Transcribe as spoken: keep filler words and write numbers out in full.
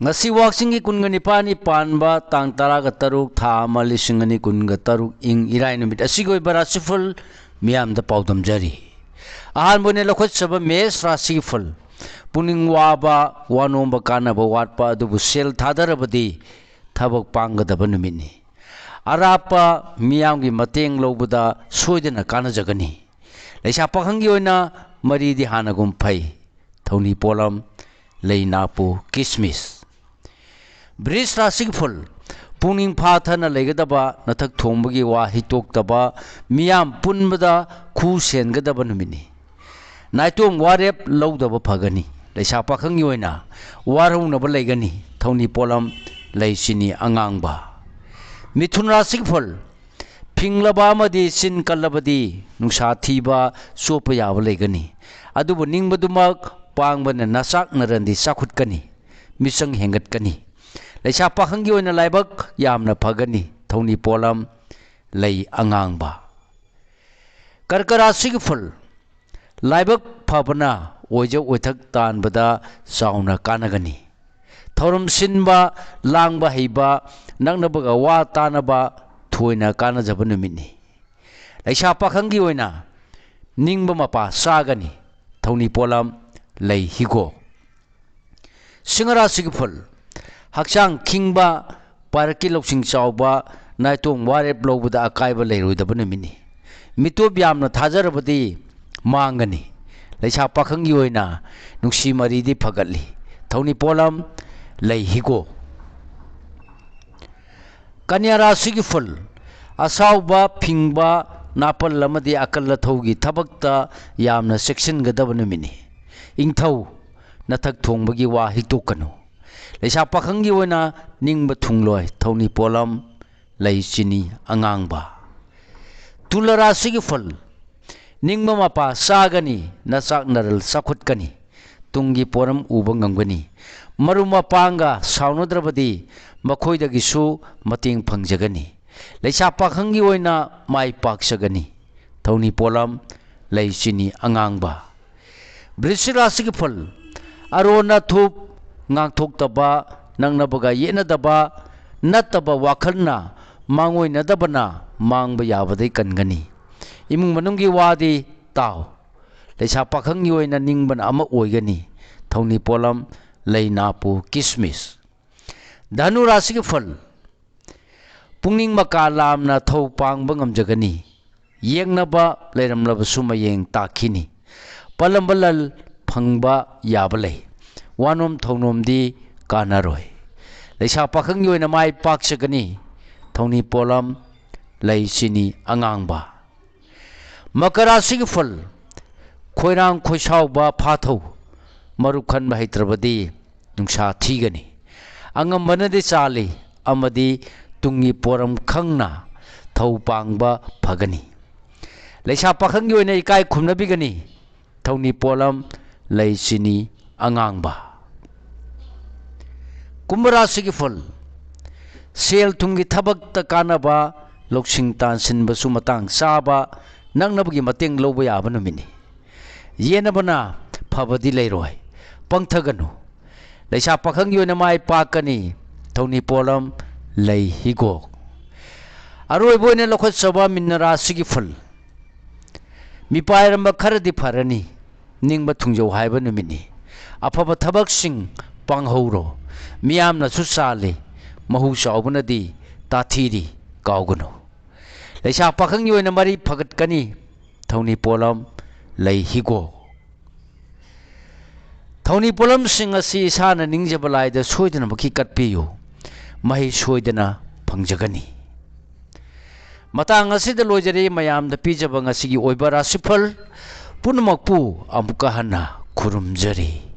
ꯑꯁꯤ ꯋꯥꯛꯆꯤꯡꯒꯤ ꯀꯨꯟꯒ ꯅꯤꯄꯥꯜꯅꯤ ꯄꯥꯟꯕ ꯇꯥꯡ ꯇꯔꯥꯒ ꯇꯔꯨꯛ, ꯊꯥ ꯑꯃ, ꯂꯤꯁꯤꯡ ꯑꯅꯤ ꯀꯨꯟꯒ ꯇꯔꯨꯛ, ꯏꯪ ꯏꯔꯥꯏ ꯅꯨꯃꯤꯠ꯫ ꯑꯁꯤꯒꯤ ꯑꯣꯏꯕ ꯔꯥꯁꯤꯐꯜ ꯃꯤꯌꯥꯝꯗ ꯄꯥꯎꯗꯝꯖꯔꯤ꯫ ꯑꯍꯥꯟꯕ ꯑꯣꯏꯅ ꯂꯧꯈꯠꯆꯕ ꯃꯦꯁ ꯔꯥꯁꯤꯒꯤ ꯐꯜ꯫ ꯄꯨꯛꯅꯤꯡ ꯋꯥꯕ, ꯋꯥꯅꯣꯝꯕ, ꯀꯥꯟꯅꯕ ꯋꯥꯠꯄ ꯑꯗꯨꯕꯨ ꯁꯦꯜ ꯊꯥꯗꯔꯕꯗꯤ ꯊꯕꯛ ꯄꯥꯡꯒꯗꯕ ꯅꯨꯃꯤꯠꯅꯤ꯫ ꯑꯔꯥꯞꯄ ꯃꯤꯌꯥꯝꯒꯤ ꯃꯇꯦꯡ ꯂꯧꯕꯗ ꯁꯣꯏꯗꯅ ꯀꯥꯟꯅꯖꯒꯅꯤ꯫ ꯂꯩꯁꯥ ꯄꯥꯈꯪꯒꯤ ꯑꯣꯏꯅ ꯃꯔꯤꯗꯤ ꯍꯥꯟꯅꯒꯨꯝ ꯐꯩ꯫ ꯊꯧꯅꯤ ꯄꯣꯠꯂꯝ: ꯂꯩ, ꯅꯥꯄꯨ, ꯀꯤꯁꯃꯤꯁ꯫ ꯕ꯭ꯔꯤꯖ ꯔꯥꯁꯤꯒꯤ ꯐꯨꯜ: ꯄꯨꯛꯅꯤꯡ ꯐꯥꯊꯅ ꯂꯩꯒꯗꯕ, ꯅꯊꯛ ꯊꯣꯡꯕꯒꯤ ꯋꯥ ꯍꯤꯇꯣꯛꯇꯕ, ꯃꯤꯌꯥꯝ ꯄꯨꯟꯕꯗ ꯈꯨ ꯁꯦꯟꯒꯗꯕ ꯅꯨꯃꯤꯠꯅꯤ꯫ ꯅꯥꯏꯇꯣꯝ ꯋꯥꯔꯦꯞ ꯂꯧꯗꯕ ꯐꯒꯅꯤ꯫ ꯂꯩꯁꯥ ꯄꯥꯈꯪꯒꯤ ꯑꯣꯏꯅ ꯋꯥꯔꯧꯅꯕ ꯂꯩꯒꯅꯤ꯫ ꯊꯧꯅꯤ ꯄꯣꯠꯂꯝ: ꯂꯩ, ꯆꯤꯅꯤ, ꯑꯉꯥꯡꯕ꯫ ꯃꯤꯊꯨꯟ ꯔꯥꯁꯤꯒꯤ ꯐꯨꯜ: ꯐꯤꯡꯂꯕ ꯑꯃꯗꯤ ꯆꯤꯟ ꯀꯜꯂꯕꯗꯤ ꯅꯨꯡꯁꯥ ꯊꯤꯕ, ꯆꯣꯞꯄ ꯌꯥꯕ ꯂꯩꯒꯅꯤ꯫ ꯑꯗꯨꯕꯨ ꯅꯤꯡꯕꯗꯨꯃꯛ ꯄꯥꯡꯕꯅ ꯅꯆꯥꯛ ꯅꯔꯟꯗꯤ ꯆꯥꯎꯈꯠꯀꯅꯤ, ꯃꯤꯆꯪ ꯍꯦꯟꯒꯠꯀꯅꯤ꯫ ꯂꯩꯁꯥ ꯄꯥꯈꯪꯒꯤ ꯑꯣꯏꯅ ꯂꯥꯏꯕꯛ ꯌꯥꯝꯅ ꯐꯒꯅꯤ꯫ ꯊꯧꯅꯤ ꯄꯣꯠꯂꯝ: ꯂꯩ, ꯑꯉꯥꯡꯕ꯫ ꯀꯔꯀ ꯔꯥꯁꯤꯒꯤ ꯐꯨꯜ: ꯂꯥꯏꯕꯛ ꯐꯕꯅ ꯑꯣꯏꯖ ꯑꯣꯏꯊꯛ ꯇꯥꯟꯕꯗ ꯆꯥꯎꯅ ꯀꯥꯟꯅꯒꯅꯤ꯫ ꯊꯧꯔꯝ ꯁꯤꯟꯕ, ꯂꯥꯡꯕ ꯍꯩꯕ, ꯅꯛꯅꯕꯒ ꯋꯥ ꯇꯥꯅꯕ ꯊꯣꯏꯅ ꯀꯥꯟꯅꯖꯕ ꯅꯨꯃꯤꯠꯅꯤ꯫ ꯂꯩꯁꯥ ꯄꯥꯈꯪꯒꯤ ꯑꯣꯏꯅ ꯅꯤꯡꯕ ꯃꯄꯥ ꯆꯥꯒꯅꯤ꯫ ꯊꯧꯅꯤ ꯄꯣꯠꯂꯝ: ꯂꯩ, ꯍꯤꯒꯣꯛ꯫ ꯁꯤꯡꯍ ꯔꯥꯁꯤꯒꯤ ꯐꯨꯜ: ꯍꯛꯆꯥꯡ ꯈꯤꯡꯕ, ꯄꯥꯔꯛꯀꯤ ꯂꯧꯁꯤꯡ ꯆꯥꯎꯕ, ꯅꯥꯏꯇꯣꯝ ꯋꯥꯔꯦꯞ ꯂꯧꯕꯗ ꯑꯀꯥꯏꯕ ꯂꯩꯔꯣꯏꯗꯕ ꯅꯨꯃꯤꯠꯅꯤ꯫ ꯃꯤꯇꯣꯞ ꯌꯥꯝꯅ ꯊꯥꯖꯔꯕꯗꯤ ꯃꯥꯡꯒꯅꯤ꯫ ꯂꯩꯁꯥ ꯄꯥꯈꯪꯒꯤ ꯑꯣꯏꯅ ꯅꯨꯡꯁꯤ ꯃꯔꯤꯗꯤ ꯐꯒꯠꯂꯤ꯫ ꯊꯧꯅꯤ ꯄꯣꯠꯂꯝ: ꯂꯩ, ꯍꯤꯒꯣꯛ꯫ ꯀꯟꯌꯥ ꯔꯥꯁꯤꯒꯤ ꯐꯨꯜ: ꯑꯁꯥꯎꯕ, ꯐꯤꯡꯕ, ꯅꯥꯄꯜ ꯑꯃꯗꯤ ꯑꯀꯜ ꯑꯊꯧꯒꯤ ꯊꯕꯛꯇ ꯌꯥꯝꯅ ꯆꯦꯛꯁꯤꯟꯒꯗꯕ ꯅꯨꯃꯤꯠꯅꯤ꯫ ꯏꯪꯊꯧ, ꯅꯊꯛ ꯊꯣꯡꯕꯒꯤ ꯋꯥ ꯍꯤꯛꯇꯣꯛꯀꯅꯨ꯫ ꯂꯩꯁꯥ ꯄꯥꯈꯪꯒꯤ ꯑꯣꯏꯅ ꯅꯤꯡꯕ ꯊꯨꯡꯂꯣꯏ꯫ ꯊꯧꯅꯤ ꯄꯣꯠꯂꯝ: ꯂꯩ, ꯆꯤꯅꯤ, ꯑꯉꯥꯡꯕ꯫ ꯇꯨꯂ ꯔꯥꯁꯤꯒꯤ ꯐꯨꯜ: ꯅꯤꯡꯕ ꯃꯄꯥ ꯆꯥꯒꯅꯤ, ꯅꯆꯥꯛ ꯅꯔꯜ ꯆꯥꯎꯈꯠꯀꯅꯤ, ꯇꯨꯡꯒꯤ ꯄꯣꯔꯝ ꯎꯕ ꯉꯝꯒꯅꯤ꯫ ꯃꯔꯨꯞ ꯃꯄꯥꯡꯒ ꯁꯥꯎꯅꯗ꯭ꯔꯕꯗꯤ ꯃꯈꯣꯏꯗꯒꯤꯁꯨ ꯃꯇꯦꯡ ꯐꯪꯖꯒꯅꯤ꯫ ꯂꯩꯁꯥ ꯄꯥꯈꯪꯒꯤ ꯑꯣꯏꯅ ꯃꯥꯏ ꯄꯥꯛꯆꯒꯅꯤ꯫ ꯊꯧꯅꯤ ꯄꯣꯠꯂꯝ: ꯂꯩ, ꯆꯤꯅꯤ, ꯑꯉꯥꯡꯕ꯫ ꯕ꯭ꯔꯤꯁꯤꯛ ꯔꯥꯁꯤꯒꯤ ꯐꯨꯜ: ꯑꯔꯣꯟ ꯑꯊꯨꯞ ꯉꯥꯡꯊꯣꯛꯇꯕ, ꯅꯛꯅꯕꯒ ꯌꯦꯠꯅꯗꯕ ꯅꯠꯇꯕ ꯋꯥꯈꯜꯅ ꯃꯥꯡꯑꯣꯏꯅꯗꯕꯅ ꯃꯥꯡꯕ ꯌꯥꯕꯗꯩ ꯀꯟꯒꯅꯤ꯫ ꯏꯃꯨꯡ ꯃꯅꯨꯡꯒꯤ ꯋꯥꯗꯤ ꯇꯥꯎ꯫ ꯂꯩꯁꯥ ꯄꯥꯈꯪꯒꯤ ꯑꯣꯏꯅ ꯅꯤꯡꯕꯅ ꯑꯃ ꯑꯣꯏꯒꯅꯤ꯫ ꯊꯧꯅꯤ ꯄꯣꯠꯂꯝ ꯂꯩ, ꯅꯥꯄꯨ, ꯀꯤꯁꯃꯤꯁ꯫ ꯙꯅꯨ ꯔꯥꯁꯤꯒꯤ ꯐꯜ꯫ ꯄꯨꯛꯅꯤꯡ ꯃꯀꯥ ꯂꯥꯝꯅ ꯊꯧ ꯄꯥꯡꯕ ꯉꯝꯖꯒꯅꯤ꯫ ꯌꯦꯡꯅꯕ ꯂꯩꯔꯝꯂꯕꯁꯨ ꯃꯌꯦꯡ ꯇꯥꯈꯤꯅꯤ꯫ ꯄꯜꯂꯝꯕ ꯂꯟ ꯐꯪꯕ ꯌꯥꯕ ꯂꯩ꯫ ꯋꯥꯅꯣꯝ ꯊꯧꯅꯣꯝꯗꯤ ꯀꯥꯟꯅꯔꯣꯏ꯫ ꯂꯩꯁꯥ ꯄꯥꯈꯪꯒꯤ ꯑꯣꯏꯅ ꯃꯥꯏ ꯄꯥꯛꯆꯒꯅꯤ꯫ ꯊꯧꯅꯤ ꯄꯣꯠꯂꯝ ꯂꯩ, ꯆꯤꯅꯤ ꯑꯉꯥꯡꯕ꯫ ꯃꯀꯔ ꯔꯥꯁꯤꯒꯤ ꯐꯜ꯫ ꯈꯣꯏꯔꯥꯡ ꯈꯣꯏꯁꯥꯎꯕ ꯐꯥꯊꯧ꯫ ꯃꯔꯨꯞ ꯈꯟꯕ ꯍꯩꯇ꯭ꯔꯕꯗꯤ ꯅꯨꯡꯁꯥ ꯊꯤꯒꯅꯤ꯫ ꯑꯉꯝꯕꯅꯗꯤ ꯆꯥꯜꯂꯤ ꯑꯃꯗꯤ ꯇꯨꯡꯒꯤ ꯄꯣꯔꯝ ꯈꯪꯅ ꯊꯧ ꯄꯥꯡꯕ ꯐꯒꯅꯤ꯫ ꯂꯩꯁꯥ ꯄꯥꯈꯪꯒꯤ ꯑꯣꯏꯅ ꯏꯀꯥꯏ ꯈꯨꯝꯅꯕꯤꯒꯅꯤ꯫ ꯊꯧꯅꯤ ꯄꯣꯠꯂꯝ ꯂꯩ, ꯆꯤꯅꯤ ꯑꯉꯥꯡꯕ꯫ ꯀꯨꯝꯚ ꯔꯥꯁꯤꯒꯤ ꯐꯜ꯫ ꯁꯦꯜ ꯊꯨꯝꯒꯤ ꯊꯕꯛꯇ ꯀꯥꯟꯅꯕ, ꯂꯧꯁꯤꯡ ꯇꯥꯟꯁꯤꯟꯕꯁꯨ ꯃꯇꯥꯡ ꯆꯥꯕ, ꯅꯛꯅꯕꯒꯤ ꯃꯇꯦꯡ ꯂꯧꯕ ꯌꯥꯕ ꯅꯨꯃꯤꯠꯅꯤ꯫ ꯌꯦꯠꯅꯕꯅ ꯐꯕꯗꯤ ꯂꯩꯔꯣꯏ, ꯄꯪꯊꯒꯅꯨ꯫ ꯂꯩꯁꯥ ꯄꯥꯈꯪꯒꯤ ꯑꯣꯏꯅ ꯃꯥꯏ ꯄꯥꯛꯀꯅꯤ꯫ ꯊꯧꯅꯤ ꯄꯣꯠꯂꯝ ꯂꯩ, ꯍꯤꯒꯣꯛ꯫ ꯑꯔꯣꯏꯕ ꯑꯣꯏꯅ ꯂꯧꯈꯠꯆꯕ ꯃꯤꯟꯅ ꯔꯥꯁꯤꯒꯤ ꯐꯜ꯫ ꯃꯤꯄꯥꯏꯔꯝꯕ ꯈꯔꯗꯤ ꯐꯔꯅꯤ꯫ ꯅꯤꯡꯕ ꯊꯨꯡꯖꯧ ꯍꯥꯏꯕ ꯅꯨꯃꯤꯠꯅꯤ꯫ ꯑꯐꯕ ꯊꯕꯛꯁꯤꯡ ꯄꯥꯡꯍꯧꯔꯣ꯫ ꯃꯤꯌꯥꯝꯅꯁꯨ ꯆꯥꯜꯂꯤ, ꯃꯍꯨ ꯆꯥꯎꯕꯅꯗꯤ ꯇꯥꯊꯤꯔꯤ, ꯀꯥꯎꯒꯅꯨ꯫ ꯂꯩꯁꯥ ꯄꯥꯈꯪꯒꯤ ꯑꯣꯏꯅ ꯃꯔꯤ ꯐꯒꯠꯀꯅꯤ꯫ ꯊꯧꯅꯤ ꯄꯣꯠꯂꯝ ꯂꯩ, ꯍꯤꯒꯣꯛ꯫ ꯊꯧꯅꯤ ꯄꯣꯠꯂꯝꯁꯤꯡ ꯑꯁꯤ ꯏꯁꯥꯅ ꯅꯤꯡꯖꯕ ꯂꯥꯏꯗ ꯁꯣꯏꯗꯅꯃꯛꯀꯤ ꯀꯠꯄꯤꯌꯨ꯫ ꯃꯍꯩ ꯁꯣꯏꯗꯅ ꯐꯪꯖꯒꯅꯤ꯫ ꯃꯇꯥꯡ ꯑꯁꯤꯗ ꯂꯣꯏꯖꯔꯦ ꯃꯌꯥꯝꯗ ꯄꯤꯖꯕ ꯉꯁꯤꯒꯤ ꯑꯣꯏꯕ ꯔꯥꯁꯤꯐꯜ ꯄꯨꯝꯅꯃꯛꯄꯨ ꯑꯃꯨꯛꯀ ꯍꯟꯅ ꯈꯨꯔꯨꯝꯖꯔꯤ꯫